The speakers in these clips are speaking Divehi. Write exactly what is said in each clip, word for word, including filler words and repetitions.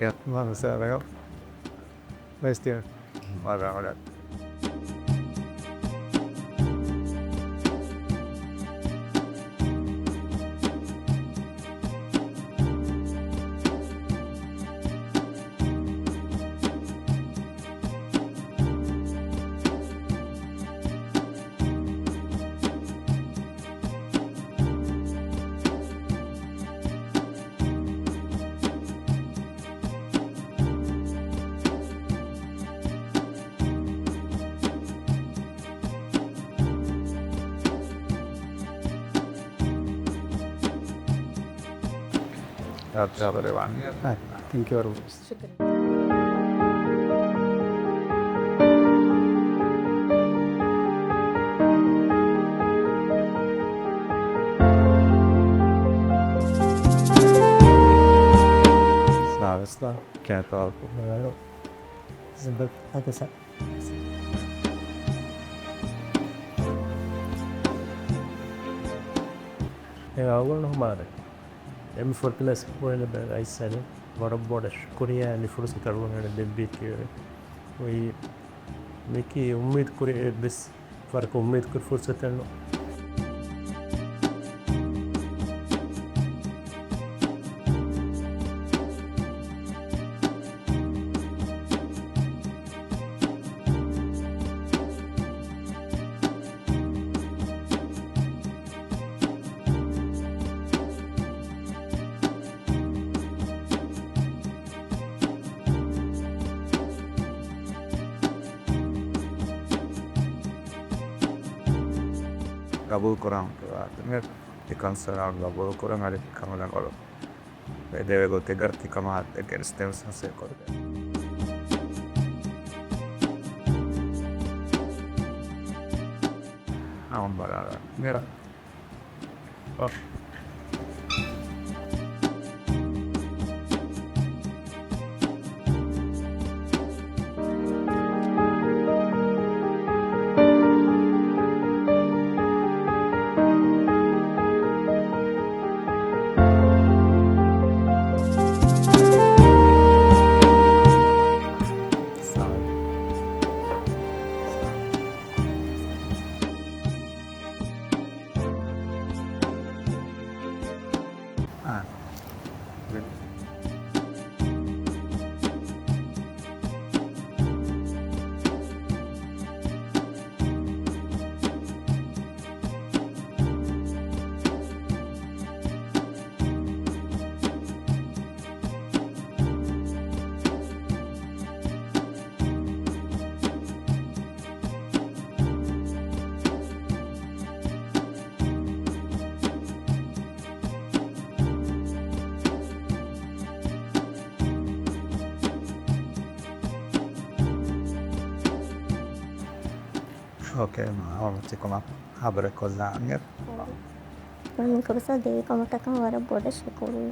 ޔަ، މާ މިސާލަކަށް ވެސް ތިޔަ މާ ރާވަޅަށް. އާ، ތެންކް ޔޫ ވެރި މަޗް. ޝުކުރިއްޔާ. ސާވިސްލާ ކޭތޯ ޒިންދަ ހަދަސަ. އެ އަޅުގަނޑު ހުމާރެ. އެމް ފޯރްޓިނަސް ކުރެން ރައީސް ސަރެ ވަރަށް ބޮޑަށް ޝުކުރިއްޔާ މި ފުރުސަތު އަޅުގަނޑު ދެއްވީތީވެ. އޮތް މިކީ އުއްމީދު ކުރި އެއްވެސް ވަރަކަށް އުއްމީދު ކުރި ފުރުސަތެއް ނޫން. ގަބޫލު ކުރަން ތިކަން ސަލާމް ގަބޫލު ކުރަން އަދި ކަން ރަނގަޅު ވެދެވޭ ގޮތެއްގަ ތިކަމާ ގެނެސްދޭން ސަސޭ ކޮށްދޭ. އަހަން ބަލާލާ. މިރަ. އޮ. އޯކޭ، މާ ހޯމް ތިކުމާ ހަބަރެއް ކޮށްލާން. މި ކުރުސަ ދޭ ކަމަށްޓަކަން ވަރަށް ބޮޑަށް ޝުކުރު.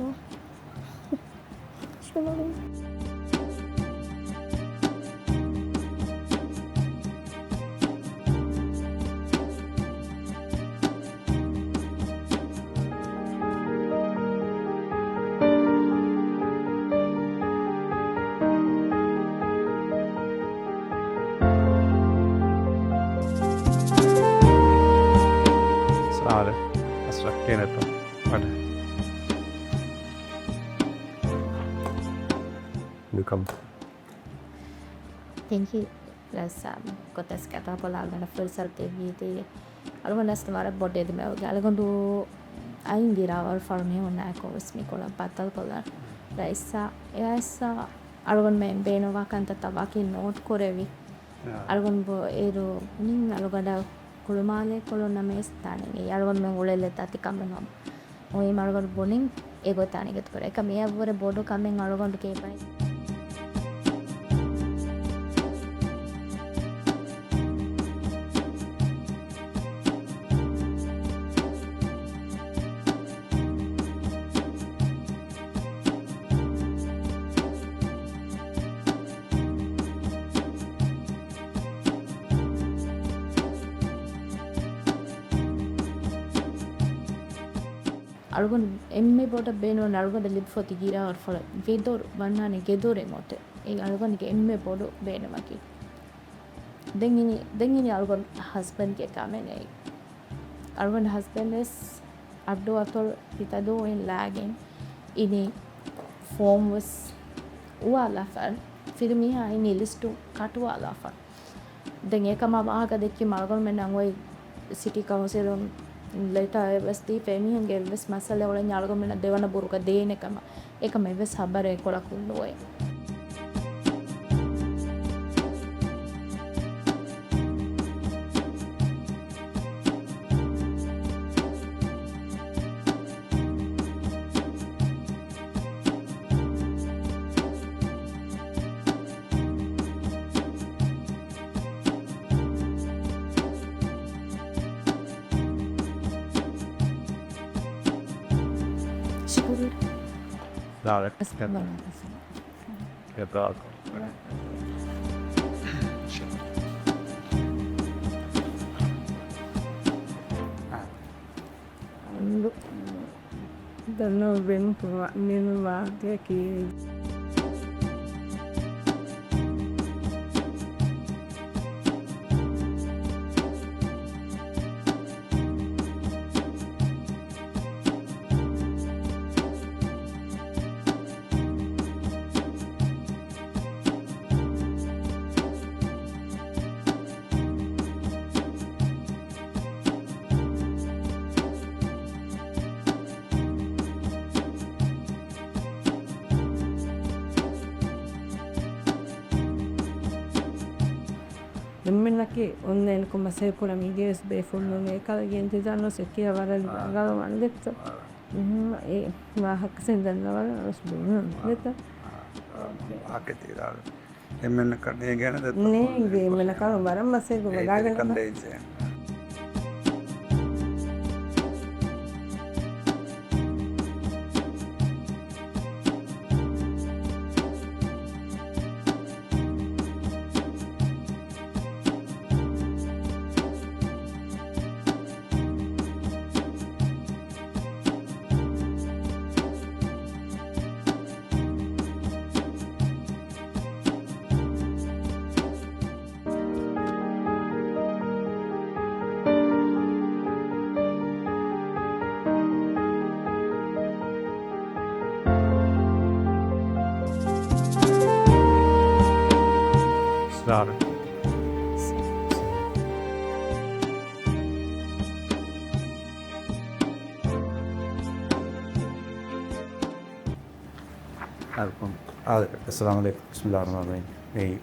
ސާރެ، އަސްރަ ކޭނެތޯ؟ އަޑެ. ވެލްކަމް. ތެންކް ޔޫ. ރައީސް ސާބް، ގޮތަސް ކަތާ ކޮލާ ގަނޑަ ފުރުސަތު ދެއްވީތީ. އަޅުގަނޑަސް ވަރަށް ބޮޑެތި މެވުގެ އަޅުގަނޑު އައިން ދިރާވަރު ފަރު މީހުންނާއެކު ވެސް މިކޮޅަށް ބައްދަލުކޮށްލަން. ރައީސް ސާ، އެއާއެސް އަޅުގަނޑުމެން ބޭނުންވާ ކަންތައްތައް ވަކި ނޯޓް ކުރެވި. އަޅުގަނޑު އޭރު ނިން އަޅުގަނޑަށް ކުޅުމާލޭ ކޮޅުން ނަމަވެސް ދާނެ. އެ އަޅުގަނޑުމެން އުޅެލެއް ދަތި ކަމެއް ނޫން. އޮތް އަޅުގަނޑު ބުނިން އެގޮތާ ނިގަތުކުރޭ. އެކަމް އެއަށްވުރެ ބޮޑު ކަމެއް އަޅުގަނޑު ކޭބައި. އަޅުގަނޑު އެންމެ ބޮޑަށް ބޭނުން އަޅުގަނޑަށް ލިބިފަ އޮތީ ގިރާ އަރުފަޅަށް ގެދޮރު ވަންނާނެ ގެދޮރެއް މޮތެއް. އެ އަޅުގަނޑުގެ އެންމެ ބޮޑު ބޭނުމަކީ. ދެން އިނީ، ދެން އިނީ އަޅުގަނޑު ހަސްބެންޑްގެ ކަމެއް ނެތް. އަޅުގަނޑު ހަސްބެންޑް ވެސް އައްޑޫ އަތޮޅު ހިތަދޫ އިން ލާގެން އިނީ ފޯމް ވެސް އުވާލާފަ، ފިރިމީހާ އިނީ ލިސްޓު ކަޓުވާލާފަ. ދެން އެކަމާ ވާހަކަ ދެއްކީމަ އަޅުގަނޑުމެންނަށް އޮތް ސިޓީ ކައުންސިލުން ލެޓާއެއް ވެސް ދީފަ، އެމީހުންގެ އެއްވެސް މައްސަލައެއް އުޅެންޏާ އަޅުގަނޑުމެންނަށް ދެވަނަ ބުރުގަ ދޭނެ ކަމަށް. އެކަމަށް އެއްވެސް ހަބަރެއް ކޮޅަކުން ނުވޭ. ޝުކުރު. ސްލާމް ޢަލައިކުމް. އަސްސަލާމް ޢަލައިކުމް. އެބާކު. ދަންނަވަން ބޭނުން ކުރާ މި ވާހަކައަކީ. އެންމެންނަކީ އޮންލައިންކޮށް މަސައްކަތް ކުރަން މީގެވެސް ބޭފުޅުން ނޫން. އެކަލޭގެ އިންތިޒާމް ވެސް އެއްކިޔާ ވަރަށް ރަނގަޅު ވަންދެއްތޯ. އެހެން އެ ވާހަކަ ސެން ދަންނަވަން ވެސް ބޭނުން ނެތަ؟ ވާހަކަ ތި އިރާދަ. އެންމެންނަކަށް ނޭނގޭނެ ދެއްތޯ؟ ނޭނގޭ އެންމެންނަކަށް ވަރަށް މަސައްކަތް ވަގާގަންނަ. އައްސަލާމު ޢަލައިކުމް. ބިސްމިއްލާހި ރަޙްމާނި ރަޙީމް. އެއީ،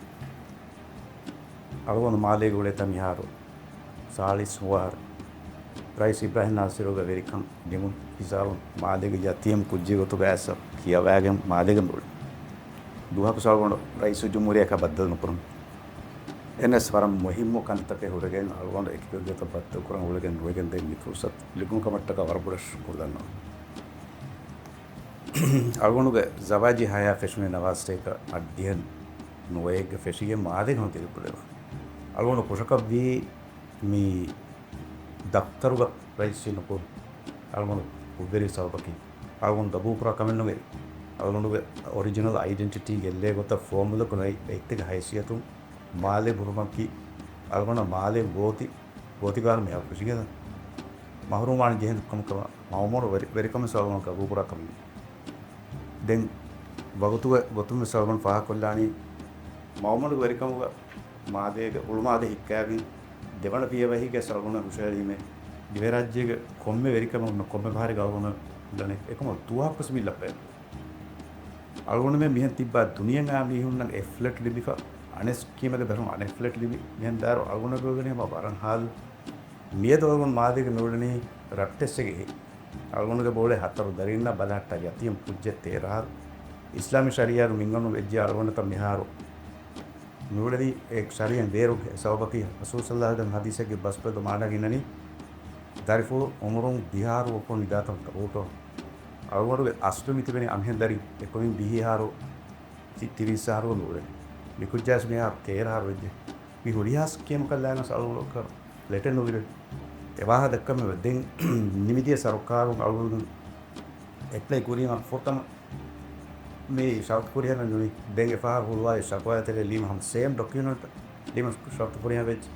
އަޅުގަނޑު މާލޭގަ އުޅޭތާ މިހާރު ސާޅީސް ނުވަ އަހަރު. ރައީސް އިބްރާހިމް ނާސިރުގެ ވެރިކަން ދިމުން ހިސާބުން މާލޭގެ ޔަތީމް ކުއްޖެއް ގޮތުގަ އައިސް ކިޔަވައިގެން މާލޭގަ މިއުޅެނީ. ދުވަހަކު އަޅުގަނޑު ރައީސުލްޖުމްހޫރިއްޔާއަކާ ބައްދަލު ނުކުރަން. އެހެނަސް ވަރަށް މުހިއްމު ކަންތަކެއް ހުރެގެން އަޅުގަނޑު އެކި ކުއްޖެއް ބައްދަލު ކުރަން އުޅެގެން ނުވެގެން ދެން މި ފުރުސަތު ލިބުނު ކަމަށްޓަކާ ވަރަށް ބޮޑަށް ޝުކުރު ދަންނަވަން. އަޅުގަނޑުގެ ޒަވާޖީ ހަޔާތް ފެށުނީ ނަވާސް ޑޭކަށް އަށް ދިހަ ނުވައެއްގަ ފެށިގެން މާލޭގަ ހުން ދިރިއުޅެވުނު. އަޅުގަނޑު ކުށަކަށްވީ މި ދަފްތަރުގަ ރައީސީ ނުކުތް އަޅުގަނޑު ކުށްވެރި ސަބަބަކީ އަޅުގަނޑު ގަބޫލުކުރާ ކަމެއް ނުވޭ. އަޅުގަނޑުގެ އޮރިޖިނަލް އައިޑެންޓިޓީ ގެއްލޭ ގޮތަށް ފޯމުލަކު ރައްޔިތެއްގެ ހައިސިއްޔަތުން މާލޭ ހުރުމަކީ އަޅުގަނޑަށް މާލޭ ގޯތި، ގޯތިގާރު މިހާރު ފެށިގެން މަހުރޫމްވާން ޖެހޭ ކަމަކަށް މައުމޫނު ވެރި، ވެރިކަމެއް އަޅުގަނޑު ގަބޫލުކުރާ ކަމެއް. ދެން ވަގުތުގެ ގޮތުން ވެސް އަޅުގަނޑު ފާހަގަކޮށްލާނީ، މައުމޫނުގެ ވެރިކަމުގަ މާލޭގެ އުޅުމާލެ ހިއްކައިގެން ދެވަނަ ފިޔަވަހީގެ އަޅުގަނޑު ހުށަހެޅީމޭ، ދިވެހިރާއްޖޭގެ ކޮންމެ ވެރިކަމެއް ކޮންމެ ފަހަރެއްގަ އަޅުގަނޑު ލަނެ އެކަމަށް ދުވަހަކުވެސް މި ލައްޕައެއް. އަޅުގަނޑުމެން މިހެން ތިއްބާ ދުނިޔެއާ މީހުންނަށް އެއް ފްލެޓް ލިބިފަ، އަނެއް ސްކީމެއްގެ ދަށުން އަނެއް ފްލެޓް ލިބި، މިހެން ދާއިރު އަޅުގަނޑަށް ވެވެނީ ހަމަ ވަރަށް ހާލު. މިއަދު އަޅުގަނޑު މާލޭގަ މިއުޅެނީ ރައްޓެއްސެއްގެ ހި. އަޅުގަނޑުގެ ބޯޅަ ހަތަރު ދަރިންނާ ބަލަހައްޓާ ޔަތީމް ކުއްޖެއް ތޭރަ އަހަރު. އިސްލާމީ ޝަރީއާއިން މިންގަނޑު ވެއްޖެ އަޅުގަނޑަށް މިހާރު މިއުޅެނީ އެ ޝަރީއަތް ބޭރު ސަބަބަކީ ރަސޫލު ޞައްލައްލާހު ޢަލައިހި ވަސައްލަމް ހަދީސެއްގެ ބަސްފުޅު މާނަ ގިނަނީ، ދަރިފުޅު އުމުރުން ދިހަ އަހަރު އޮތްކޮށް ނިދާތަން ގަބޫލު. އަޅުގަނޑުގެ އަސްލު މިތިބެނީ އަންހެން ދަރި އެކުވެރިން ވިހި އަހަރު، ތި-، ތިރީސް އަހަރު ނުވެ. މިކުއްޖާސް މިހާރު ތޭރަ އަހަރު ވެއްޖެ. މި ހުރިހާ ސްކީމަކަށް ލާނަސް އަޅުގަނޑު ފްލެޓެއް ނުވި. އެ ވާހަކަ ދައްކަމެވެ. ދެން ނިމިދިޔަ ސަރުކާރުން އަޅުގަނޑު އެޕްލައި ކުރީމަ ފުރަތަމަ މި ޝަރުތު ފުރިހަމަ ނުވި. ދެން އެފަހަރު ހުޅުވާލި ޝަކުވާ ތެރޭ ލީމަ ހަމަ ސޭމް ޑޮކިއުމެންޓް ލީމަ ޝަރުތު ފުރިހަމަ ވެއްޖެ.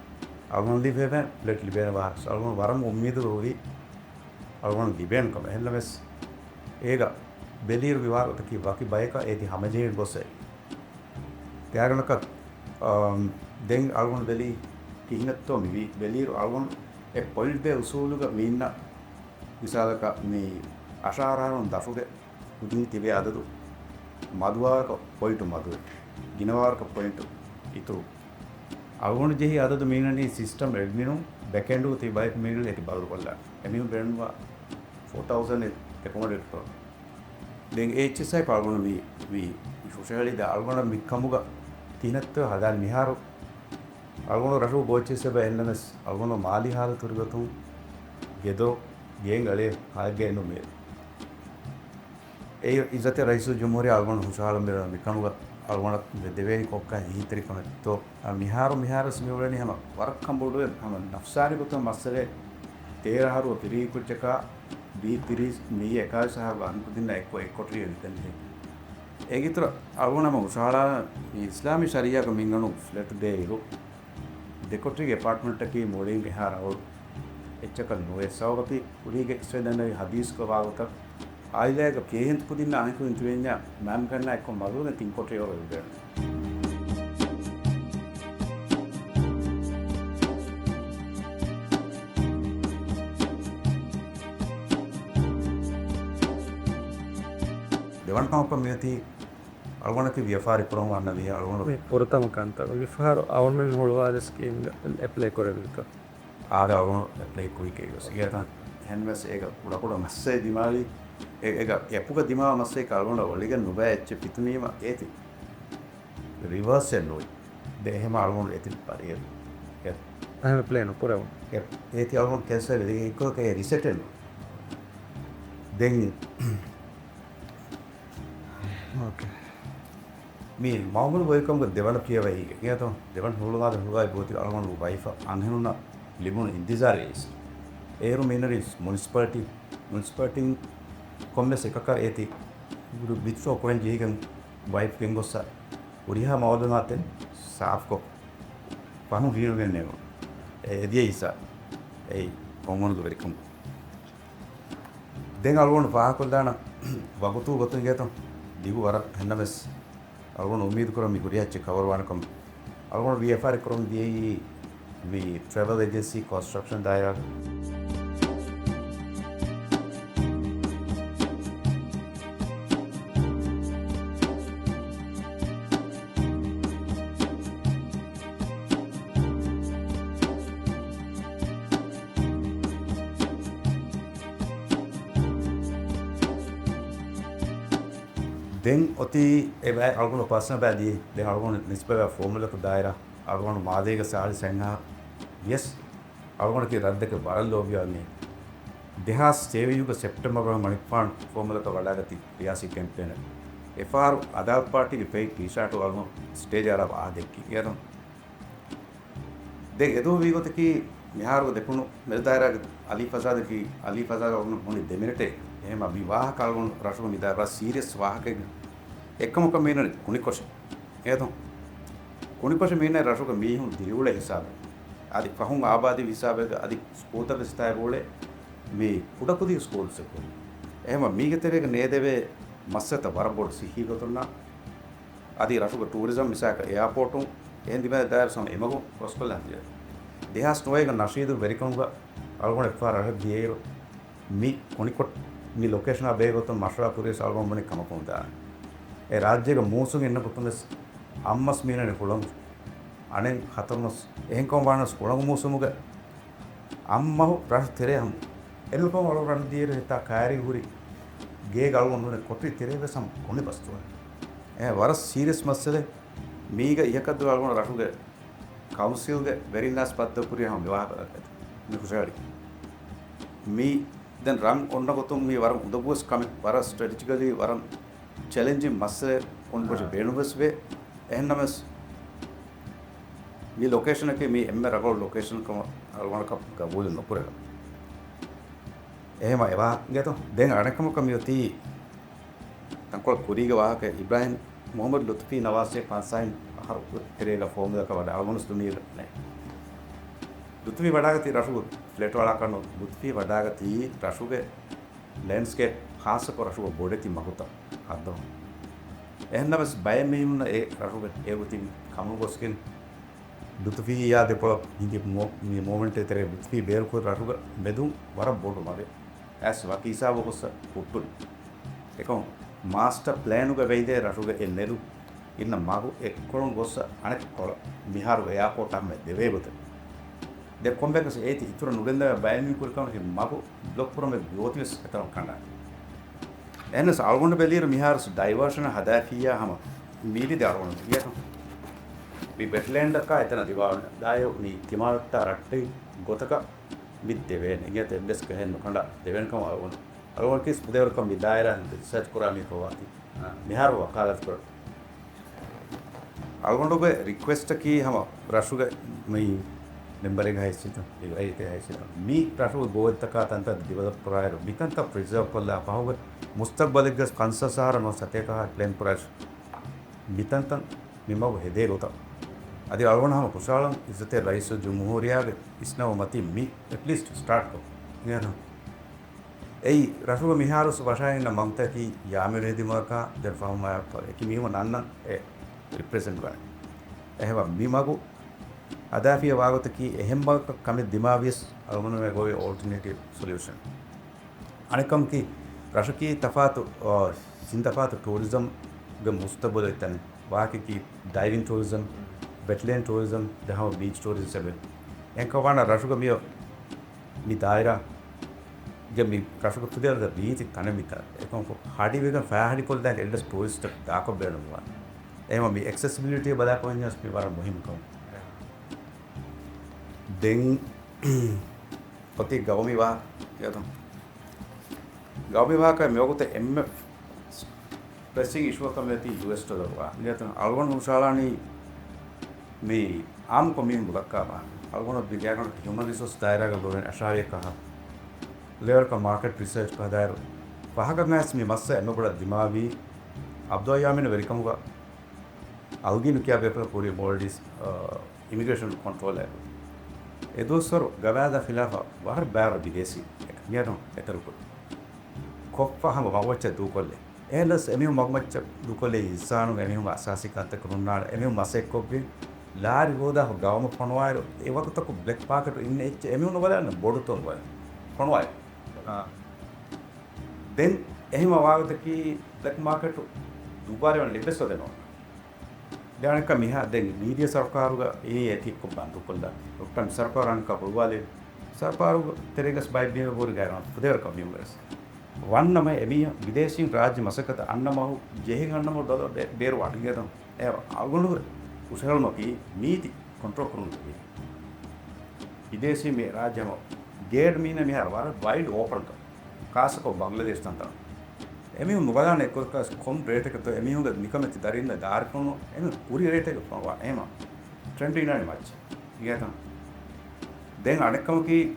އަޅުގަނޑު ލިބޭ ފްލެޓް ލިބޭނެ ވާހަކަ. އަޅުގަނޑު ވަރަށް އުއްމީދު ހުރީ އަޅުގަނޑު ލިބޭނެ ކަމަށް. އެހެންނަމަވެސް އޭގަ ބެލިއިރު މިވާރު އޮތަކީ ވަކި ބަޔަކަށް އޭތި ހަމަޖެހިގެން ގޮސް އެ. ގާތްގަނޑަކަށް، އާ، ދެން އަޅުގަނޑު ބެލީ ކިހިނެއްތޯ މިވީ. ބެލިއިރު އަޅުގަނޑު އެ ޕޮއިންޓް ދޭ އުސޫލުގަ މީންނަ މިސާލަކަށް މި އަށާރަ އަހަރުން ދަށުގެ ކުދިން ތިބޭ އަދަދު މަދުވާކަށް ޕޮއިންޓު މަދުވެ، ގިނަވާކަށް ޕޮއިންޓު އިތުރު. އަޅުގަނޑު ޖެހި އަދަދު މީނަނީ ސިސްޓަމް އެޑްމިނުން ބެކްއެންޑުގަ ތިބި ބަޔަކު މީނަނީ އެކި ބައްލުކޮށްލާ. އެމީހުން ބޭނުންވާ ފޯ ތައުސަންޑް އެކޮމޮޑޭޓް ކޮށް. ދެން އެ އެޗް އެސް އައި އަޅުގަނޑު މި، މި ހުށަހެޅި ދެ އަޅުގަނޑަށް މި ކަމުގަ ތިހިނައްތަ ހަދާން މިހާރު އަޅުގަނޑު ރަށު ބޯއެއްޗެއްސެބަ އެހެންނަމެސް، އަޅުގަނޑު މާލީ ހާލަތުގެ ގޮތުން ގެދޮރު ގޭން އަޅޭ ހާއެއްގައެއް ނުމޭ. އެ އިއްޒަތްތެރި ރައީސުލްޖުމްހޫރިއްޔާ އަޅުގަނޑު ހުށަހަޅަން މި ކަމުގަ އަޅުގަނޑަށް ދެވޭނީ ކޮއްކަ އެހީތެރިކަމެއްތޯ؟ އަ، މިހާރު، މިހާރުވެސް މި އުޅެނީ ހަމަ ވަރަށް ކަންބޮޑުވެ، ހަމަ ނަފްސާނީ ގޮތުން މައްސަލައެއް. ތޭރަ އަހަރު ފިރިހި ކުއްޖަކާ ބީ ތިރީސް މި އެކާވީސް އަހަރު އަންހެން ކުދިންނަށް އެއްކޮށް އެއްކޮޓަރިއެއް ވިދަންޖެހޭ. އޭގެ އިތުރަށް އަޅުގަނޑު ހަމަ ހުށަހަޅާ މި އިސްލާމީ ޝަރީއާގަ މިންގަނޑު ފްލެޓް ދޭ އިރު، ދެކޮޓަރިގެ އެޕާޓްމަންޓަކީ މުޅިން އެހާ ރަނގަޅު އެއްޗަކަށް ނުވޭ. ސަބަބަކީ ކުރީގެ އިސްވެދަންނަވި ހަދީސްގަ ވާގޮތަށް، އާއިލާގަ ކޭހެން ކުދިންނާ އަނެކު އިންތިވެންޏާ މާމްކަންނާ އެއްކޮށް މަގުގަ ތިން ކޮޓަރި އޮވެ އުޅޭނެ. ދެވަނަ ކަމަކަށް މިއޮތީ އަޅުގަނޑަކީ ވިޔަފާރި ކުރަމުން އަންނަ މީހާ އަޅުގަނޑު މި ފުރަތަމަ ކަންތައް. މިފަހަރު އަޅުގަނޑު ހުޅުވާލި ސްކީމްގަ އެޕްލައި ކުރެއްވިތަ؟ އާދެ އަޅުގަނޑު އެޕްލައި ކުރި ކޭގޮސް އިގޭތަ؟ އެހެންވެސް އޭގަ ކުޑަކުޑަ މައްސަލަ ދިމާވި، އެ، އޭގަ އެޕުގަ ދިމާވާ މައްސަލައަކީ އަޅުގަނޑަށް އޮޅިގެން ނުބައި އެއްޗެއް ފިތުނީމަ އޭތި ރިވާސް އެއް ނުވި. ދެ އެހެމަ އަޅުގަނޑު އެތި ބަރިއެއް. އެ. އެހެމަ ޕްލޭން ކުރެވުނު. އެ، އޭތި އަޅުގަނޑު ކެންސަލް ވެ އެއްކޮށް ރިސެޓެއް ނުވި. ދެން މި މައުމޫލު ވެލްކަމްގެ ދެވަނަ ފިޔަވަހީގެ އިނގޭތޯ، ދެވަނަ ހުޅުވާލަ ހުޅުވާލި ބޯތި އަޅުގަނޑު ވައިފަށް އަންހެނުންނަށް ލިބުނު އިންތިޒާރު އެއީސް. އޭރު މިނަރީސް މުނިސިޕަލިޓީ، މުނިސިޕަލިޓީން ކޮންމެސް އެކަކަށް އޭތި ވިތްޑްރޯ ކުރަން ޖެހިގެން ވައިފް ގެންގޮއްސަ ހުރިހާ މައުލޫމާތެއް ސާފްކޮށް ފަހުން ހީނުގެން ނެގުނު. އެ އެދިޔަ އިސާ އެއީ ކޮން ވަނުގެ ވެރިކަމު. ދެން އަޅުގަނޑު ފާހަގަކޮށްލާނަ ވަގުތު ގޮތުން އިނގޭތޯ ދިގު ވަރަށް. އެހެންނަމަވެސް އަޅުގަނޑު އުއްމީދު ކުރަން މި ހުރިހާ އެއްޗެއް ކަވަރުވާނެ ކަމަށް. އަޅުގަނޑު ވިޔަފާރި ކުރަމުން ދިޔައީ މި ޓްރެވެލް އޭޖެންސީ ކޮންސްޓްރަކްޝަން ދާއިރާ. ދެން އޮތީ އެ ބައި އަޅުގަނޑު ޕާސަނަލް ބައި ދިޔަ. ދެން އަޅުގަނޑު ނިސްބަތްވާ ފޯމުލަކު ދާއިރާ އަޅުގަނޑު މާލޭގެ ސާޅީސް އަހަރު ވިޔަސް އަޅުގަނޑަކީ ރަށްދެކެ ވަރަށް ލޯބިވާ މީހެއް. ދެހާސް ސޭވިހުގެ ސެޕްޓެމްބަރ މަހު މަނިކުފާނު ފޯމުލަކަށް ވަޑާގަތީ ރިޔާސީ ކެމްޕޭނަށް. އެފަހަރު އަދާލަތް ޕާޓީގެ ފެއި ޓީޝާޓު އަޅުގަނޑު ސްޓޭޖަށް އަރާ ވާހަކަ ދެއްކި. އޭރުން ދެން އެދުވަހު ވީގޮތަކީ މިހާރު ދެކުނު މެދު ދާއިރާގެ އަލީ ފަޒާދަކީ، އަލީ ފަޒާދަށް އަޅުގަނޑު ހުންނެވި ދެ މިނެޓެއް. އެހެންމަ މި ވާހަކަ އަޅުގަނޑު ރަށުގަ މި ދާއިރާ ސީރިއަސް ވާހަކައެއް. އެއްކަމަކަށް މީނަނީ ކުނިކޮށެއް. އޭތޯ؟ ކުނިކޮށެއް މީނަނީ ރަށުގެ މީހުން ދިރިއުޅޭ ހިސާބެއް. އަދި ފަހުން އާބާދީ ހިސާބެއްގަ އަދި ސްކޫލްތައް ވެސް ތާއިބު އުޅޭ މި ކުޑަކުދި ސްކޫލްސްއަކުން. އެހެންމަ މީގެ ތެރޭގަ ނޭދެވޭ މައްސަލަތައް ވަރަށް ބޮޑު ސިއްހީ ގޮތުންނާ އަދި ރަށުގެ ޓޫރިޒަމް މިސާލަކަށް އެއާޕޯޓުން އެހެން ދިމާވެ ދާއިރު ސަމަ އެމަގު ގޮސްކޮށްލާން ދިޔަ. ދެހާސް ނުވައިގަ ނަޝީދު ވެރިކަމުގަ އަޅުގަނޑު އެއްފަހަރު ރަށަށް ދިޔައިރު، މި ކުނިކޮށް މި ލޮކޭޝަނާ ބެހޭ ގޮތުން މަޝްވަރާ ކުރިޔަސް އަޅުގަނޑު ބުނި ކަމަކުން ދާނެ. އެ ރާއްޖޭގެ މޫސުން އިންނަ ގޮތުން ވެސް އަށްމަސް މީނަނީ ހުޅަނގު. އަނެއް ހަތަރުމަސް އެހެންކަމަށް ވާނަސް ހުޅަނގު މޫސުމުގެ އަށްމަހު ރަށު ތެރޭ ހަމަ. އެންމެ ފަހުން އަޅުގަނޑު ރަން ދިޔައިރު ހިތާ ކައިރީ ހުރި ގޭގަ އަޅުގަނޑު ނޫނެ ކޮޓަރި ތެރޭ ވެސް ހަމަ ކުނި ބަސްތުވާ. އެ ވަރަށް ސީރިއަސް މައްސަލައެއް. މީގަ އިހަކަށްދުރު އަޅުގަނޑު ރަށުގެ ކައުންސިލްގެ ވެރިންނާސް ބައްދަލުކުރި ހަމަ މި ވާހަކަ ދައްކަތި. މި ހުށަހެޅި. މީ ދެން ރަން އޮންނަ ގޮތުން މީ ވަރަށް އުނދަގޫވެސް ކަމެއް، ވަރަށް ސްޓްރެޓެޖިކަލީ ވަރަށް ޗެލެންޖިން މައްސަލައެއް ކުނިކޮށެއް ބޭނުންވެސް ވޭ. އެހެންނަމަވެސް، މި ލޮކޭޝަނަކީ މީ އެންމެ ރަނގަޅު ލޮކޭޝަން ކަމަށް އަޅުގަނޑަކަށް ގަބޫލެއް ނުކުރެވޭ. އެހެމަ އެވާ ގެތޯ. ދެން އަނެއްކަމަކަށް މިއޮތީ ތަންކޮޅެއް ކުރީގެ ވާހަކަ. އިބްރާހިމް މުހައްމަދު ލުތުފީ ނަވާސީ ފަންސާހިން އަހަރު ތެރޭގަ ފޯމުލަކަށް ވަޑަ އަޅުގަނޑު ދުނިޔެ ނެ. ލުތުފީ ވަޑާގަތީ ރަށުގެ ފްލެޓް ވަޅާކަށް ނޫން. ލުތުފީ ވަޑާގަތީ ރަށުގެ ލޭންޑްސްކޭޕް، ޚާއްޞަކޮށް ރަށުގެ ބޮޑެތި މަގުތައް ހައްދަވަން. އެހެންނަމަވެސް ބައެއް މީހުންނަށް އެ ރަށުގެ އެ ގޮތިން ކަމުނުގޮސްގެން ލުތުފީއާ ދެކޮޅަށް ހިނގި މޯ-، މި މޫމެންޓެއް ތެރޭ ލުތުފީ ބޭރުކުރި ރަށުގަ މެދުން ވަރަށް ބޮޑު މަގެއް އައިސް ވަކި ހިސާބު ގޮއްސަ ހުއްޓުން. އެކަމު މާސްޓަ ޕްލޭނުގަ ވެއިދޭ ރަށުގެ އެ ނެރު އިންނަ މަގު އެއްކޮޅުން ގޮއްސަ އަނެއްކޮޅަށް މިހާރު އެއާޕޯޓް ހަމަ ދެވޭ ގޮތެއް. ދެ ކޮންމެކަސް އޭތި އިތުރަށް ނުގެންދަވާ ބައެއް މީހުން ކުރި ކަމަކީ މަގު ބްލޮކް ކުރަމެ ގޯތިވެސް އެތަނަށް ކަނޑާ. އެހެނަސް އަޅުގަނޑު ބެލިއިރު މިހާރުސް ޑައިވާޝަން ހަދާފިއްޔާ ހަމަ މީލިދެ އަޅުގަނޑު މި ބެޓްލޭންޑަކާ އެތަނަށް ދިމާވަން ދާއިރު މި ތިމާވެއްޓާ ރައްޓެހި ގޮތަކަށް މި ދެވޭނެ. އިނގޭތަ އެއްވެސް ގަހެއް ނުކަނޑާ ދެވޭނެ ކަމަށް އަޅުގަނޑު، އަޅުގަނޑަކީ ފުދޭވަރަކަށް މި ދާއިރާ ރިސާޗް ކުރާ މީހަކަށް ވާތީ. މިހާރު ވަކާލަތު ކުރަން. އަޅުގަނޑުގެ ރިކުއެސްޓަކީ ހަމަ ރަށުގެ މި މެމްބަރެއްގެ ހައިސިއްޔަތުން، ރައްޔިތެއްގެ ހައިސިއްޔަތުން މި ރަށުގެ ގޯތްތަކާ ތަންތަން ޑިވެލޮޕް ކުރާއިރު، މިތަންތައް ޕްރިޒާވް ކޮށްލާ ފަހުގެ މުސްތަގްބަލެއްގަ ފަންސާސް އަހަރަށް ނުވަ ސަތޭކަ އަހަރަށް ޕްލޭން ކުރާށި. މިތަންތަން މި މަގު ހެދޭ ގޮތަށް. އަދި އަޅުގަނޑު ހަމަ ޚުޝާލަން އިއްޒަތްތެރި ރައީސުލްޖުމްހޫރިއްޔާގެ އިސްނަވުމަތީ މި އެޓްލީސްޓް ސްޓާޓް ކޮށް. އިނގޭތަ؟ އެއީ، ރަށުގަ މިހާރުސް ވަށައިންނަ މަގުތަކީ ޔާމިރު ހެދި މަގަކާ ދެން ފަހުމާ އެކި މީހުން އަންނަން އެ ރިޕްރެޒެންޓް ވާނެ. އެހެމަ މި މަގު ހަދާފިޔަ ވާގޮތަކީ އެހެން މަގަކަށް ކަމެއް ދިމާވިޔަސް އަޅުގަނޑުމެ ގޮވި އޯލްޓަނޭޓިވް ސޮލިއުޝަން. އަނެއްކަމަކީ، ރަށަކީ ތަފާތު، އާ، ސިންތަފާތު ޓޫރިޒަމްގެ މުސްތަގްބަލު އޮތް ތަނެއް. ވާހަކަކީ ޑައިވިން ޓޫރިޒަމް، ވެޓްލޭންޑް ޓޫރިޒަމް، ދެން ހަމަ ބީޗް ޓޫރިޒަމް ސެބެ. އެންކަވާނަ ރަށުގަ މިއޮ މި ދާއިރާގެ މި ރަށުގެ ފުދޭވަރުގެ ރީތި ތަނެއް މިތާ. އެކަމަކު ހަޑިވެގެން ފައިހަޑިކޮށްލާން އެއްވެސް ޓޫރިސްޓަކު ދާކޮށް ބޭނުންވާނެ. އެހެމަ މި އެކްސެސިބިލިޓީ ބަލާކަމަށް މި ވަރަށް މުހިންމު ކަމެއް. ދެން އޮތީ ގައުމީ ވާހަކަ. ގައުމީ ވާހަކަ މިވަގުތު އެންމެ ޕްރެސިން އިޝޫއަކަށް މިއޮތީ ޔޫއެސް ޑޮލަރު ވާ. އަޅުގަނޑު ހުށަހަޅާނީ މި އާއްމުކޮށް މީހުން ދައްކާ ވާ. އަޅުގަނޑު ބިދޭގަނޑު ހިއުމަން ރިސޯސް ދާއިރާގަ ލޯބިން އަށާވިޔަކަށް ލެވެލްކަ މާކެޓް ރިސާޗް ކަހަދާއިރު ފަހަކަށް އައިސް މި މައްސަ އެންމެ ބޮޑަށް ދިމާވީ އަބްދުއްލާ ޔާމީން ވެރިކަމުގަ އަލްގީނު ކިޔާ ބޭފުޅަކު ހުރީ މޯލްޑިވްސް، އަ، އިމިގްރޭޝަން ކޮންޓްރޯލަރ. އެ ދުވަސްވަރު ގަވާއިދާ ޚިލާފަށް ވަރަށް ބައިވަރު ބިދޭސީ މިއަދު އެތެރެކު ކޮށްފަ ހަމަ މަގުމައްޗަށް ދޫކޮށްލޭ. އެހެނަސް އެމީހުން މަގުމައްޗަށް ދޫކޮށްލޭ އިންސާނުން އެމީހުން އަސާސީ ކަންތައް ނުންނާނެ. އެމީހުން މަސައްކަތްކޮށްގެން ލާރި ހޯދާ ގައުމަށް ފޮނުވާއިރު، އެ ވަގުތަކު ބްލެކް މާކެޓު އިންނަ އެއްޗެއް އެމީހުން ނުބަލާނެ ބޮޑުތޯ ނުބަލާ. ފޮނުވާއިރު. އާ. ދެން އެހެން ވާގޮތަކީ ބްލެކް މާކެޓު ދުއްވާލެވުން ލިބެސް އޮދެ ނޯންނާ. ދެން އަނެއްކާ މިހާ ދެން މީޑިއާ ސަރުކާރުގަ އިނީ އެތި އެއްކޮށް ބަންދުކޮށްލާ. އޮކްޓަން ސަރުކާރު އަނެއްކާ ހުޅުވާލެވި. ސަރުކާރުގެ ތެރޭގަސް ބައެއް ބިމެ ބޯރި ގައިރާން ފުދޭވަރަކަށް ބިމުގަސް. ވަންނަމަ އެމީހުން ބިދޭސީން ރާއްޖެ މަސައްކަތަށް އަންނަ މަހު ޖެހިން އަންނަ މަހު ޑޮލަރު ބޭ-، ބޭރު ވަޑިގެދަން. އެ އަޅުގަނޑު ހުށަހެޅުމަކީ މީތި ކޮންޓްރޯލް ކުރުމުގެ ވީ. ބިދޭސީ މި ރާއްޖެ ހަމަ ގޭޓް މީނަ މިހާރު ވަރަށް ވައިޑް އޯޕަންކަން. ޚާއްޞަކޮށް ބަނގްލަދޭޝް ތަންތަނަށް. އެމީހުން ނުބަލާނެ އެއްކޮށް ކޮން ރޭޓެކެއްތޯ އެމީހުންގެ ނިކަމެތި ދަރިންނަށް ދާރިފުޅުން އެމީހުން ކުރި ރޭޓެކެއް ފޮނުވާ އެހެމަ ޓްރެންޑް އިނާނެ މައްޗަށް. އިނގޭތަ؟ ދެން އަނެއްކަމަކީ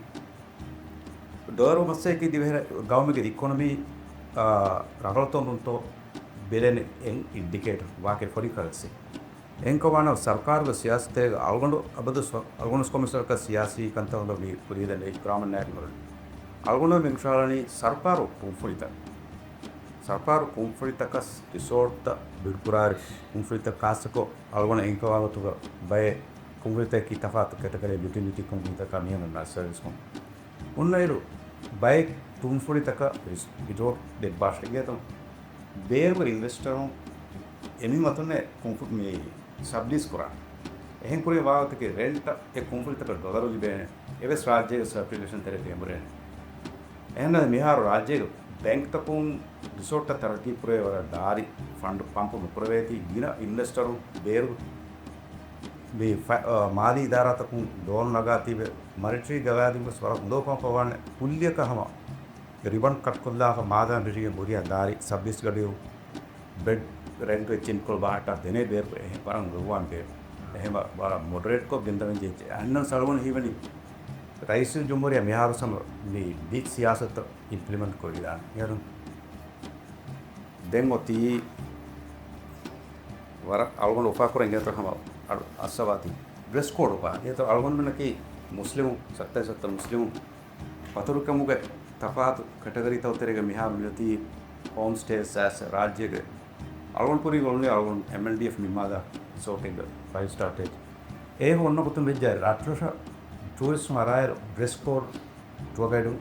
ޑޮލަރު މައްސައަކީ ދިވެހި ގައުމުގެ އިކޮނޮމީ، އާ، ރަނގަޅުތޯ ނޫންތޯ ބެލެން އެއް އިންޑިކޭޓަރ ވާކެ ފޮރިން ކަރެންސީ. އެހެންކަމާނަ ސަރުކާރުގެ ސިޔާސަތޭގަ އަޅުގަނޑު އަބަދު ސޮ-، އަޅުގަނޑު ކޮމިސަރަކަށް ސިޔާސީ ކަންތައް ހުރި މި ކުރީދެން އިކްރާމަށް ނާއިބު ހުރި. އަޅުގަނޑު މި ހުށަހަޅަނީ ސަރުކާރު ކުންފުނިތައް. ސަރުކާރު ކުންފުނިތަކަސް ރިސޯޓްތައް ބިލް ކުރާއިރު ކުންފުނިތައް ޚާއްޞަކޮށް އަޅުގަނޑު އެންކަވާގޮތުގަ ބައެއް ކުންފުނިތަކީ ތަފާތު ކެޓަގަރީ ޔުޓިލިޓީ ކުންފުނިތަކާ މިހެން ނަސް ސަރވިސް ކުން. ހުންނައިރު ބައެއް ކުންފުނިތަކަށް ރިސް-، ރިސޯޓް ދެއްވާށޭ އިނގޭތަ؟ ބޭރުގެ އިންވެސްޓަރުން އެމީހުން އަތުންނޭ ކުންފު-، މި ސަބްލީސް ކުރާ. އެހެން ކުރި ވާގޮތަކީ ރެންޓަށް އެ ކުންފުނިތަކަށް ޑޮލަރު ލިބޭނެ. އެވެސް ރާއްޖޭގެ ސަރކިއުލޭޝަން ތެރޭ ފެނބުރޭނެ. އެހެންނަމަ މިހާރު ރާއްޖޭގެ ބޭންކްތަކުން ރިސޯޓްތައް ތަރައްގީ ކުރޭ ވަރަށް ދާރި ފަންޑް ޕަމްޕު ނުކުރެވޭތީ ގިނަ އިންވެސްޓަރުން ބޭރު މި ފަ-، އަ، މާލީ އިދާރާތަކުން ލޯނު ނަގާތީވެ މަނިޓަރީ ގަވާއިދުން ވެސް ވަރަށް އުނދަގޫކަމަށް ފަވާނެ ކުއްލިއަކަށް ހަމަ ރިބަން ކަޓްކޮށްލާފަ މާދަން ރިށިގެން ހުރިހާ ދާރި ސަބްލީސް ގަޑިއު ބެޑް ރެންޓު އެއްޗެއް ކޮޅު ބާހައްޓާ ދެނޭ ބޭރު އެހެން ވަރަށް ނުރުވާން ބޭރު. އެހެން ވަ-، ވަރަށް މޮޑަރޭޓްކޮށް ގެންދަވަން ޖެހިއްޖެ. އަންނަން ސަޅުވަން ހީވަނީ ރައީސުލްޖުމްހޫރިއްޔާ މިހާރު ސަމަ މި ޑި ސިޔާސަތު އިމްޕްލިމެންޓް ކޮށްލާނެ. އޭރު ދެން އޮތީ ވަރަށް އަޅުގަނޑު އުފާކުރަން އޭތޯ ހަމަ އަޑު އައްސަވާތީ ޑްރެސް ކޯޑު އުފާ. އޭތޯ އަޅުގަނޑުމެންނަކީ މުސްލިމު، ސައްތައިން ސައްތަ މުސްލިމު. ފަތުރުކަމުގެ ތަފާތު ކެޓަގަރީތައް ތެރޭގަ މިހާރު މިއޮތީ ހޯމް ސްޓޭ ސާސް ރާއްޖޭގެ އަޅުގަނޑު ކުރީ އޮޅުނީ އަޅުގަނޑު އެމްއެލްޑީއެފް ނިންމާލާ ރިސޯޓެއްގަ ފައިވް ސްޓާ ޓޭޖް. އޭހު އޮންނަ ގޮތުން ވެއްޖާ ރަށްރަށަށް ޓޫރިސްޓުން އަރާއިރު ޑްރެސް ކޯޑް ޓުއަ ގައިޑުން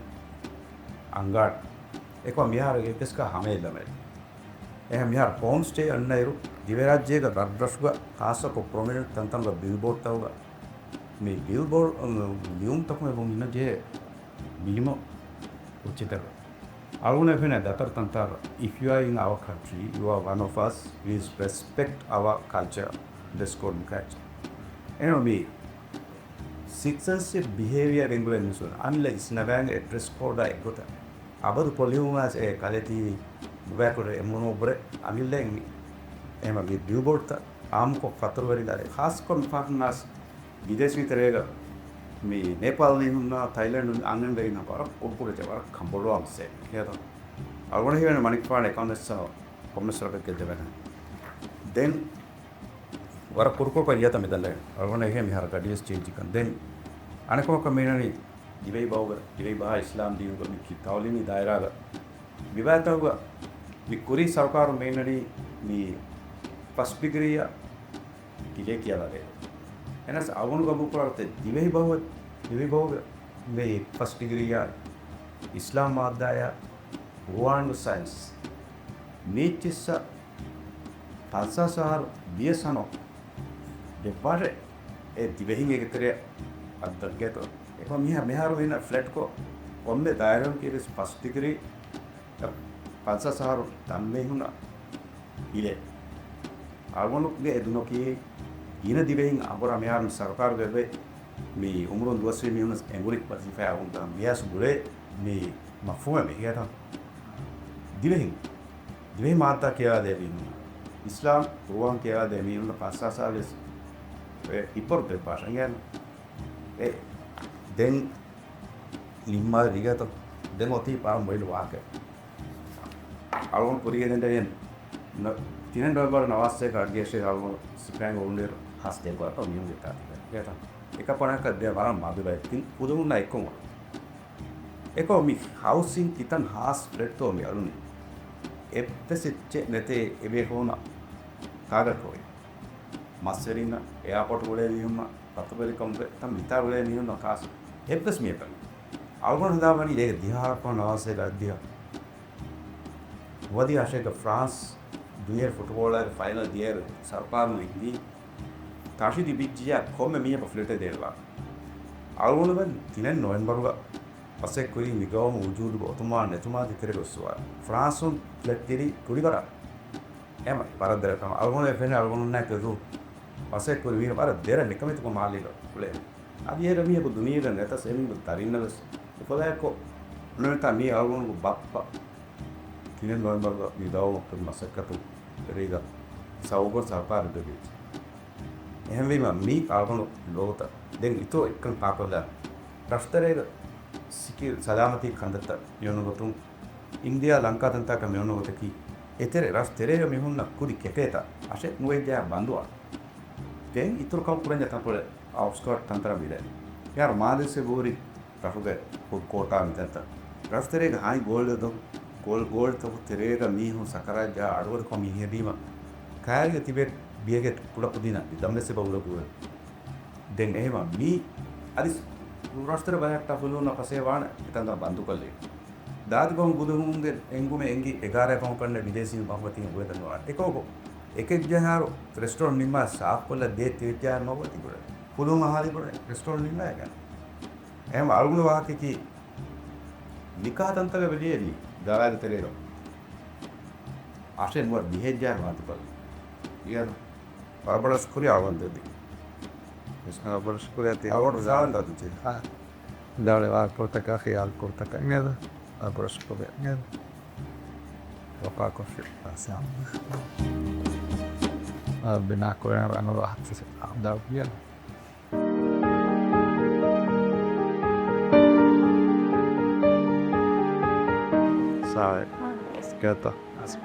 އަންގާން. އެކަމަ މިހާރު އެއްވެސް ކާ ހަމައެއް ލަމެއް. އެހެން މިހާރު ހޯމް ސްޓޭ އަންނައިރު ދިވެހިރާއްޖޭގަ ރަށްރަށުގަ ޚާއްޞަކޮށް ޕްރޮމިނެންޓް ތަންތަނުގަ ބިލްބޯޑްތަކުގަ މި ބިލްބޯޑް ލިޔުންތަކުން އެބަ ހިނގަ ޖެހޭ މިނިމަމް އުއްޗިތަކަށް. އަޅުގަނޑަށް ފެނޭ ދަތަރު ތަންތާރަ، if you are in our country, you are one of us, please respect our culture, dress code ކައި. އެން މި ސިޓިޒަންޝިޕް ބިހޭވިއަރ އެނގުޅޭ މީސުން އަމިއްލަ އިސްނަގާނގެ ޑްރެސް ކޯޑާ އެއްގޮތަށް އަބަދު ޕޮލިހުން އާސް އެ ކަލޭ ތީ ނުބައިކުރެ އެމުނޯ ބުރެ އަމިއްލައިން އެމަ މި ބިލްބޯޑްތައް އާއްމުކޮށް ފަތުރުވެރި ދާރެ. ޚާއްސަކޮށް މި ފާފުން އާސް ބިދޭސީ ތެރޭގަ މި ނޭޕާލް މީހުންނާ ތައިލެންޑު އަންގަނޑައިން ވަރަށް ކުޑަކުޑަ ވަރަށް ކަނބޮޑުވާ މައްސަލަ ކޭތޯ. އަޅުގަނޑަށް ހީވޭނެ މަނިކުފާނު އެކަމަށް ކޮންމެސް ވަރަކަށް ގެއްލެވޭނެ. ދެން ވަރަށް ކުރުކޮށް ކަން އިޔަތަށް މިދަންނަވެ. އަޅުގަނޑަށް އެހެން މިހާރު ގަޑިވެސް ޗޭންޖް ކަން. ދެން އަނެކަމަކަށް މީނަނީ ދިވެހި ބަހުގަ، ދިވެހި ބަހާ އިސްލާމް ދީނުގަ މި ކި ތައުލީމީ ދާއިރާގަ މިބާތަކުގަ މި ކުރީ ސަރުކާރުން މީނަނީ މި ފަސްޓް ޑިގްރީއަށް ޑިލޭ ކިޔަވާދޭ. އެނަސް އަޅުގަނޑު ގަބޫލުކުރާ ގޮތެއް ދިވެހި ބަހު، ދިވެހި ބަހުގެ މި ފަސްޓް ޑިގްރީއާ އިސްލާމް މާއްދާއާ ގުރުއާންގެ ސައިންސް މީއްޗިއްސަށް ފަންސާސް އަހަރު ދިޔަސަނޯ ދެއްވާށޭ. އެ ދިވެހިން އޭގެ ތެރެއަށް އައްދަށްގޭތޯ. އެކަމަ މިހާ، މިހާރު އިން ފްލެޓްކޮށް ކޮންމެ ދާއިރާއަކީވެސް ފަސްޓް ޑިގްރީ ފަންސާސް އަހަރު ތަންމީހުންނަށް ހިލޭ. އަޅުގަނޑުގެ އެ ދުނިޔެއަކީ ގިނަ ދިވެހިން އަނބުރާ މިހާރު މި ސަރުކާރުގެ އެވެ. މި އުމުރުން ދުވަސްވީ މީހުން އެނގުނި ވަޒީފާ އައުން ދާ މިޔާސް ގުޅޭ މި މަފްހޫމެއް މި ހިޔަތަން ދިވެހިން، ދިވެހި މާއްދާ ކިޔަވާދޭ މީހުން، އިސްލާމް ގުރުއާން ކިޔަވާދޭ މީހުން ފަންސާސް ސާލެސް އެ ހިއްޕޮރު ދެއްވާށޭ. އެ ދެން ނިންމާލި ރިގަތު ދެން އޮތީ ބާ މޮއިލު ވާކެ. އަޅުގަނޑު ކުރިގެން ދެން ތިނެއް ނޮވެމްބަރު ނަވާސް އެކަ އަޑްގެއްސެ އަޅުގަނޑު ސިފައިން އުޅުނޑިރު ހާސް ދެއްވާތޯ މިހުން ގެތާ ތިބެ. އެކަ ޕަނަކަށް ދެ ވަރަށް މަދު ބައެއް ތިން ކުދުމުންނަ އެއްކޮށް އެކޯ މި ހައުސިން ކިތަން ހާސް ފްލެޓްތޯ މި އަޅުނީ؟ އެއްވެސް އެއްޗެއް ނެތޭ އެބޭފުޅުންނަށް ކާގަ ކޮވެ. މަސްވެރިންނަށް، އެއާޕޯޓް ގުޅޭ މީހުންނަށް، ފަތުބެލިކަމުގެ ތަން މިތާ ގުޅޭ މީހުންނަށް ކާސް އެއްވެސް މީހަކަށް ނެތް. އަޅުގަނޑު ހަދާ ވަނީ އޭގެ ދިހަ އަހަރަކުން ނަވާސް އެކަ އަށް ދިހަ. ވަދީ އަށެކަ ފްރާންސް ދުނިޔޭ ފުޓުބޯޅައިގެ ފައިނަލް ދިޔައިރު ސަރުކާރުން އެނގި ތަށި ލިބިއްޖިޔާ ކޮންމެ މީހަކަށް ފްލެޓެއް ދޭންވާ. އަޅުގަނޑުމެން ތިނެއް ނޮވެމްބަރުގަ މަސައްކަތް ކުރީ މި ގައުމު ވުޖޫދުގަ އޮތުމާ ނެތުމާ ދޭތެރޭގަ އޮއްސުވާ. ފްރާންސުން ފްލެޓް ދިރީ ކުޅިވަރަށް. އެމަ ވަރަށް ދެރަ ކަމަށް އަޅުގަނޑު ފެނޭ އަޅުގަނޑުންނާ ކެދު މަސައްކަތް ކުރި މީ ވަރަށް ދެރަ ނިކަމެތިކޮށް މާލީގަ އުޅޭ. އަދި އޭރަ މީހަކު ދުނިޔޭގަ ނެތަސް އެމީހުން ދަރިންނަށް ވެސް އުފަލާއެއްކޮށް ނުވެތާ މީ އަޅުގަނޑުގެ ބައްޕަ ތިނެއް ނޮވެމްބަރުގަ މި ގައުމު ކުރި މަސައްކަތު ތެރޭގަ ސަބަބުން ސަރުކާރު ދެވިއްޖެ. އެހެންވީމަ މީ އަޅުގަނޑު ލޯތަ ދެން އިތުރު އެއްކަން ކާކޮށްލާ ރަށުތެރޭގަ ސިކި ސަލާމަތީ ކަންތައްތައް މިއޮންނަ ގޮތުން އިންޑިއާ ލަންކާ ތަންތާކަށް މިއޮންނަ ގޮތަކީ އެތެރެ ރަށު ތެރޭގަ މިހުންނަ ކުދި ކެފޭތައް އަށެއް ނުވެއްޖާ ބަންދުވާ. ދެން އިތުރު ކަން ކުރަންޏާ ތަންކޮޅެއް އައުޓްސްކާޓް ތަންތަނަށް މިދޭ. މިހާރު މާލެ ދެސްވެ ހުރި ރަށުގެ ފުޑް ކޯޓާ މިތަންތައް. ރަށު ތެރޭގަ ހާއި ގޯލްޑް ދޮ، ގޯލް، ގޯލްޑްތަކު ތެރޭގަ މީހުން ސަކަރާތް ޖާ އަޑުއަދިކޮށް މި ހެދީމަ ކައިރިގަ ތިބޭ ބިޔަގެޓް ކުޑަކުދިންނަށް ދަމްވެސް އެބަ އުޅެ ގުޅެ. ދެން އެހެމަ މީ އަދި ރަށުތެރެ ބަލަހައްޓާ ފުލުހުންނަށް ފަސޭ ވާނެ އެތަންތާ ބަންދުކޮށްލީ. ދާދި ބަހުން ގުދުހުމުންގެ އެނގުމެއް އެނގި އެގާރަ ފަހުން ކަންނެ ބިދޭސީން ބަހުމަތީން ގުޅެދަން ނުވާނެ. އެކަމަކު އެކެއްޖަހާރު ރެސްޓޯރަންޓް ނިންމާ ސާފްކޮށްލަ ދޭ ތިވެއްޖާ މަގު ތިބުރެ. ފުލުހުން އަހާލި ބުރެ ރެސްޓޯރަންޓް ނިންމާ ގަން. އެހެމަ އަޅުގަނޑު ވާހަކަކީ ނިކާ ތަންތަން ވެލިއެއް ނީ ދާވާގެ ތެރޭގަ. އަށެއް ނުވަ ދިހައްޖާ ވާތިބަލ. އިޔަރު. ވަރަށް ބޮޑަށް ޝުކުރިއްޔާ އަޅުގަނޑު ދެއްވި. ވަރަށް ބޮޑަށް ޝުކުރިއްޔާ ތި. އަޅުގަނޑު ސާވަން ދާދު ޗޭ. އާ. ދާޅެ ވާ ކޮޅުތަކާ ޚިޔާލު ކޮޅުތަކާ އިނގޭދަ. ވަރަށް ބޮޑަށް ޝުކުރިއްޔާ އިނގޭދަ. ވަފާކޮށްފި. އާ، ސާ. އާ، ބިނާ ކުރެން ރަނގަޅު އަހައްސަ އާ، ދާ ވިޔަ. ސާވެ. ކޭތޯ؟ އަސް.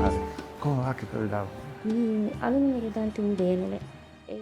އަދި ކޮން ވާހަކަ ކުރިދާ؟ މި އަލުން ވެރިދާން ތިން ދޭނެވެ. އެ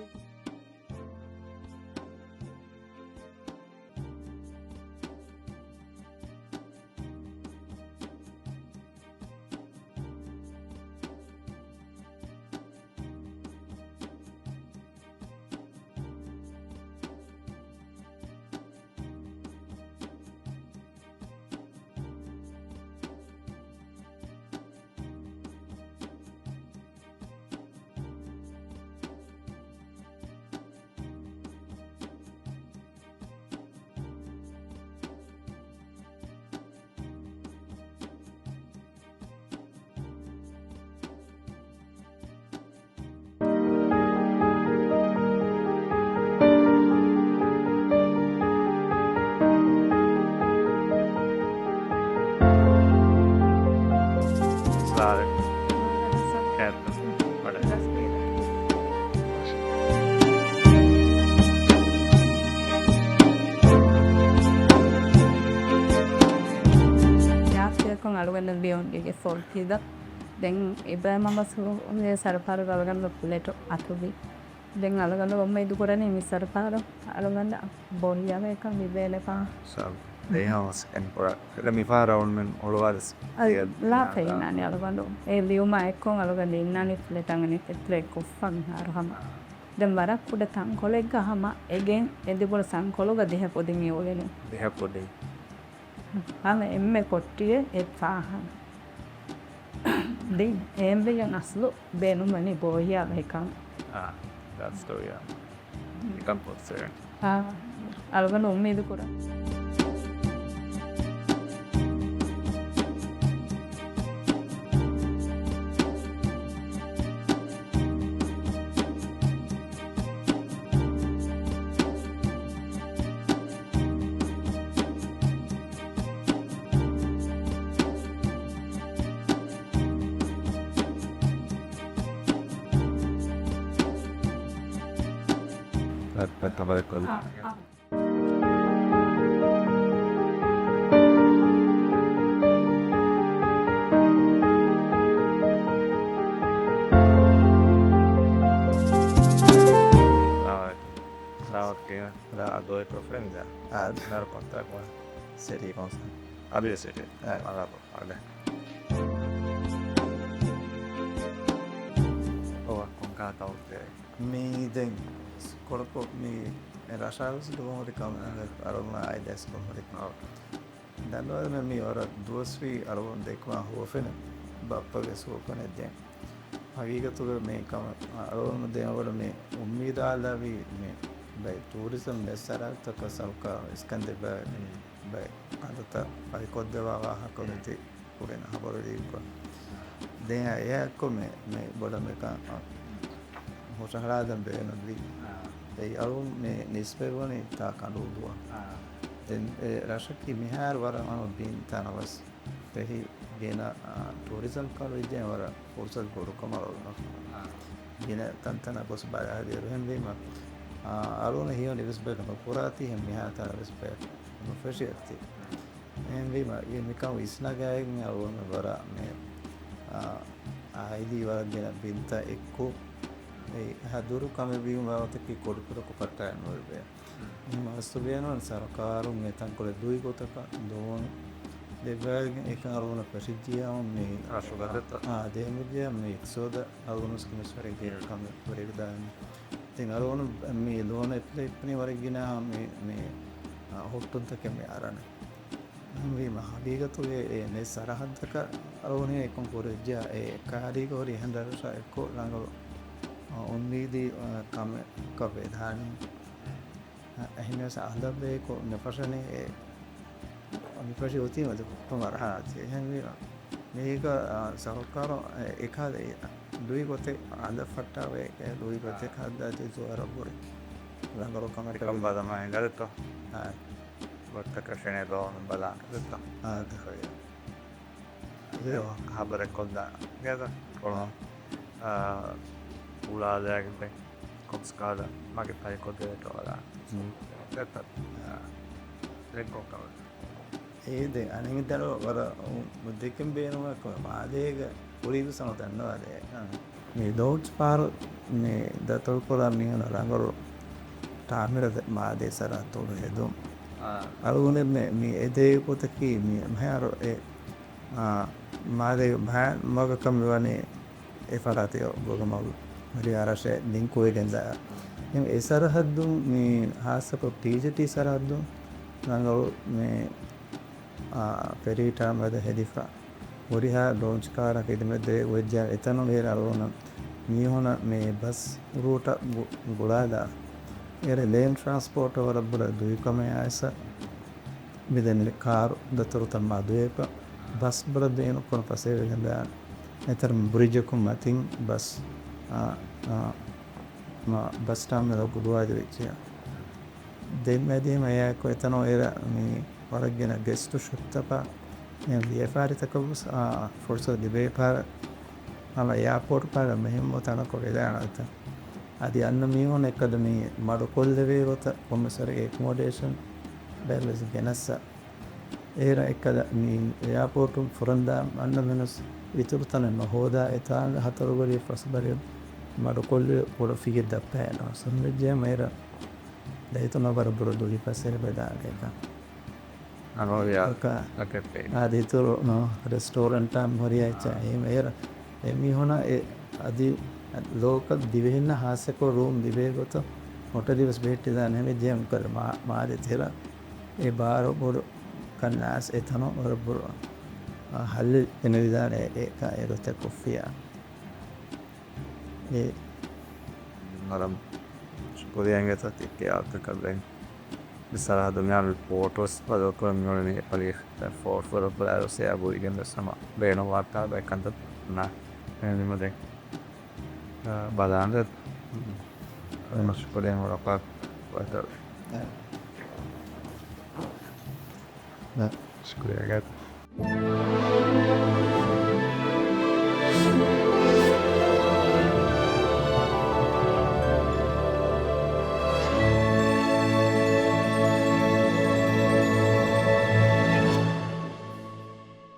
ސާރެ. ކޭތަ. ވަޑަ. ރާސްތިއަކުން އަޅުގަނޑަށް ލިޔުން ގެގެ ސޮލްކީދަ. ދެން އިބްރާހިމް އައްވަސް ސަރުފާރުގެ އަޅުގަނޑު ޕްލޭޓު އަތުވި. ދެން އަޅުގަނޑު އުއްމީދު ކުރަނީ މި ސަރުފާރު އަޅުގަނޑަށް ބޯހިޔާވޭކަން މި ބޭނެފާ. ސާބް. ދެހާސް އެން ކޮޅަ. މިފަހަރަ އުޅުމެން އޮޅުވާލިސް. އަދި ލާފައިންނާނެ އަޅުގަނޑު. އެ ލިޔުމާ އެއްކޮށް އަޅުގަނޑު އިންނާނީ ފްލެޓް އަންގަނީ ފްލެޓް ކޮށްފަ މިހާރު ހަމަ. ދެން ވަރަށް ކުޑަ ތަންކޮޅެއްގަ ހަމަ އެގެން އެ ދެބޮޅު ތަންކޮޅުގަ ދެހަ ކުދިން އިވުލެނު. ދެހަ ކުދިން. ހަމަ އެންމެ ކޮޓްޓިއެއް އެއް ފާހަނަ. ދެން އޭންވެގެން އަސްލު ބޭނުންވަނީ ބޯހިޔާ ވެހިކަން. އާ، ދާސްތޯޔާ. އެކަން ފޮއްސެވެން. އާ، އަޅުގަނޑު އުއްމީދު ކުރަން. އާ، އާ. ސަލާމަތް. ސަލާމަތް ކީއްވެ؟ އަދޯ އެކު ފްރެންޑް ދާ. އާ. ނަރު ކޮންތާކު ސެޓީ ކޮންސަ. އަބި ސެޓީ. އާ. އަލާކޮ. އާ. އޯ، ކޮންކާ ތައުތޭ. މީ ދެން ކޮޅަކޮށް މީ ރަށާވެސް ދުވަހުރި ކަމެއް އަޅުގަނޑު އައި ދަސްކޮށް ހުރި. އަޅުގަނޑު މި ވަރަށް ދުވަސްވީ އަޅުގަނޑު ދެކުމާ ހުވަފެނެއް ބައްޕަގެ ހުވަފެނެއް ދެން. ހަގީގަތުގަ މި ކަމަށް އަޅުގަނޑު ދެން އަޅުގަނޑު މި އުއްމީދު އާލާވީ މި ބައި ޓޫރިޒަމް މެސް ސަރަހައްދަކަށް ސަރުކާރު އިސްކަންދެއް ބައި މި ބައި އަދަތަށް ފަހިކޮށްދެވާ ވާހަކަ މިތި ކުރިން ހަބަރު ލިބިކޮށް. ދެން އެއާއެކު މި، މި ބޮޑަށް މިކަން ހުށަހަޅާދޭން ބޭނުންވީ. އާ. އެއީ އަޅުން މި ނިސްބަތްވަނީ ތާ ކަނޑޫ ދުވަހަށް. އާ. ދެން އެ ރަށަކީ މިހާރު ވަރަށް އަންނަ ބިން ތަނަވަސް. ފެހި ގިނަ، އާ، ޓޫރިޒަމް ކަނޑު ވިއްޖެ ވަރަށް ފުރުސަތު ބޮޑުކަމަށް އަޅުން. އާ. ގިނަ ތަންތަނަށް ގޮސް ބަލާލިއިރު އެހެންވީމަ، އާ، އަޅުން ހިޔަނި ވެސް ބޭނުން ކުރާތީ ހެން މިހާތަނަށް ވެސް ބޭ ނުފެށި އޮތީ. އެހެންވީމަ، އެ މިކަން ވިސްނަގައިގެން އަޅުގަނޑު ވަރަށް މި، އާ، އާއިލީ ވަރަށް ގިނަ ބިންތައް އެއްކޮށް، އެ ހަ ދުރު ކަމެއް ވީމަ ވާގޮތަކީ ކުޑަކުޑަކޮށް ފައްޓައިގެން ހުރެވޭ. މި މަސްތު ބޭނުން ސަރުކާރުން އެ ތަންކޮޅެއް ދުވި ގޮތަކަށް ދުވަހުން ދެއްވައިގެން އެކަން އަޅުގަނޑަށް ފެށިއްޖިއްޔާ މި ރަށުގަދަތައް. އާ، ދެމިދިޔަ މި އިޤްތިޞާދަށް އަޅުގަނޑު މުސްކިތް ވެސް ވަރަށް ގިނަ ކަމެއް ކުރެވިދާނެ. ތިން އަޅުގަނޑު މި ލޯން އެޕްލައި ކުރީ ވަރަށް ގިނަ މި، މި، އާ، ހުއްޓުންތަކެއް މި އަރަނެ. އެހެންވީމަ، ހަގީގަތުގެ އެ ނެސް ސަރަހައްދަކަށް އަޅުގަނޑު އެކަން ކުރެއްޖެ، އެ ކައިރީގަ ހުރި އެހެން ރަށްރަށާ އެއްކޮށް ރަނގަޅު، އާ، އުއްމީދީ، އާ، ކަމެއް ކަ ވެދާނީ. އެހެނަސް އަހަރު ދަށްވެ އެކު ނުފަށަނީ އެ ނުފަށި އޮތީ މަދު ހުއްޓު މަރުހަލާތަކެއް. އެހެންވީމަ، މީގަ، އާ، ސަރުކާރު އެ، އެކަހަލަ ދުވި ގޮތެއް އަދަށް ފައްޓާވޭ، އެ ދުވި ގޮތެއް ހައްދާތީ ވަރަށް ބުރި ރަނގަޅު ކަމެއް އެކަން ބަލަމާ އެނގަލެތޯ؟ އާ. ގޮތަކަށެނެ ލޯނު ބަލާ. އާ، އާ. ހަބަރެއް ކޮށްލާ. ގޭތަ؟ ކޮޅު. އާ، އުޅާލާގެން ދެން. ކޮންސް ކާޑަށް މަގެއް ފަހި ކޮށްދެވޭތޯ ވަރަށް. ދެއްތަ؟ ދެއްކޮށް ކަމެއް. އޭ ދެ އަނެއް ދަރު ވަރަށް މުދެކެން ބޭނުމަކު މާދޭގަ ކުރީ ވެސް ހަމަ ދަންނަވާލެ. މި ލޯންޗް ފަހަރު މި ދަތުރުކުރާ މީހުން ރަނގަޅު ތާމިރު މާދޭ ސަރަހައްދު ހެދުން. އަޅުގަނޑުމެން މި އެދޭ ގޮތަކީ މި މިހާރު އެ، އާ، މާދޭ މަގަކަށް މިވަނީ އެ ފަރާތެއް ގޮގަމަގު ހުރި އަރަށެއް ލިންކުވެގެންދާ. އެ ސަރަހައްދުން މި ހާއްސަކޮށް ޓީޖީޓީ ސަރަހައްދުން ރަނގަޅު މި، އާ، ފެރީ ޓާމިރު ހެދިފަ. ހުރިހާ ލޯންޗް ކާރަށް ޚިދުމަތް ދެވިއްޖެ އެތަނުން އޭރު އަޅުގަނޑު މީހުނަށް މި ބަސް ރޫޓަށް ގު-، ގުޅާލާ. އޭރު ލޭންޑް ޓްރާންސްޕޯޓަށް ވަރަށް ބުރަ ދުވިކަމެއް އައިސް މިދެން ކާރު ދަތުރުތައް މަދުވެފަ ބަސް ބުރަ ދޭނު ކޮން ފަސޭހަވެގެންދާ. އެތަރ ބުރިޖަކުން މަތިން ބަސް، އާ، އާ، މަ-، ބަސް ޓާމިނަލް ގުޅުވާލެވިއްޖެ. ދެން މެދިހަމަ އެއާއެކު އެތަނުން އޭރަށް މި ވަރަށް ގިނަ ގެސްޓު ޝޮޕްތަކާ ވިޔަފާރިތަކަށް ވެސް، އާ، ފުރުސަތު ލިބޭ ފަހަރަށް ހަމަ އެއާޕޯޓް ފަހަރަށް މެހެމު ތަނަކު ވެދާނެތަ. އަދި އަންނަ މީހުން އެއްކަލަ މި މަޑުކޮށްލެވޭ ގޮތަށް ކޮންމެސް ވަރެއް އެކޮމޮޑޭޝަން ބެލެސް ގެނައްސަ. އޭރަށް އެއްކަލަ މި އެއާޕޯޓުން ފުރަންދާ އަންނަ މިނުސް އިތުރު ތަނެއް ނުހޯދާ އެތާނގަ ހަތަރު ގޮރި ފަސް ބަރެއް މަޑުކޮށްލި ކުޑަ ފިޔެއް ދައްކައެއް ނުވެސް ހަމަޖެއްޖެ މޭރަ ދައިތު ނަބަރަ ބުރަ ދުވި ފަސޭ ބެދާނގެކަ. އަނޯޔާ ކަ-، ކަކެއް އާދި އިތުރު ނޯ ރެސްޓޯރެންޓާ ހުރިއައްޗާ އާ. އެ މޭރަ އެ މީހުނާ އެ އަދި ލޯކަލް ދިވެހިންނަށް ހާއްސަކޮށް ރޫމް ދިވޭ ގޮތަށް ހޮޓެލް ވެސް ބެހެއްޓިދާނެ ހަމަޖެއްޖެ މާ-، މާދެ ތެރަ އެ ބާރު ބޮޑު ކަންނާސް އެތަނު ވަރަށް ބޮޑު، އާ، ހައްލެއް ފެނިދާނެ އެ، އެ ކަ-، އެ ގޮތަށް ކޮށްފިޔާ. އެ ވަރަށް ޝުކުރިއްޔާ ތި ކިޔާތަކަށް ދެން. މި ސަރަހައްދު މިހާރު ރިޕޯޓް ވެސް ބަދަލުކުރަން މިއުޅެނީ އެ ޕަލީސް ފޯޓް ފޮރ ޕްލޭޔަރު ސެއާ ބުއިގެން ވެސް ހަމަ ބޭނުންވާ ކާބައި ކަންތައް ނާ އެހެންވީމަ ދެން ބަލާން ދެ. ޝުކުރިއްޔާ ވަރަކަށް ވަދަ. ޝުކުރިއްޔާ.